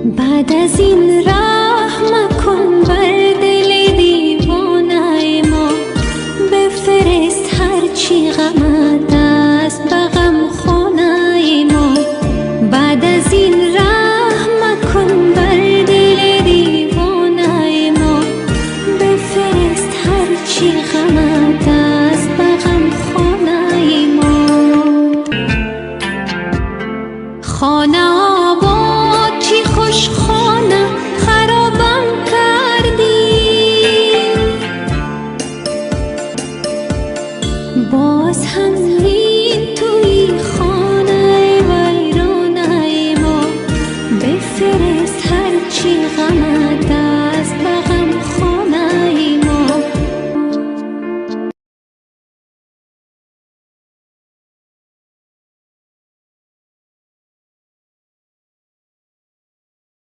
Баъд аз ин раҳм макун бар дили девонаи мо, бифирист ҳарчи ғамат аст ба ғамхонаи мо. Баъд аз ин раҳм макун бар дили девонаи мо, бифирист ҳарчи ғамат аст ба ғамхонаи мо. Хона обод, чӣ хуш хона харобам кардӣ, боз ҳам ин туи хонаи вайронаи мо, бифирист ҳарчи ғамат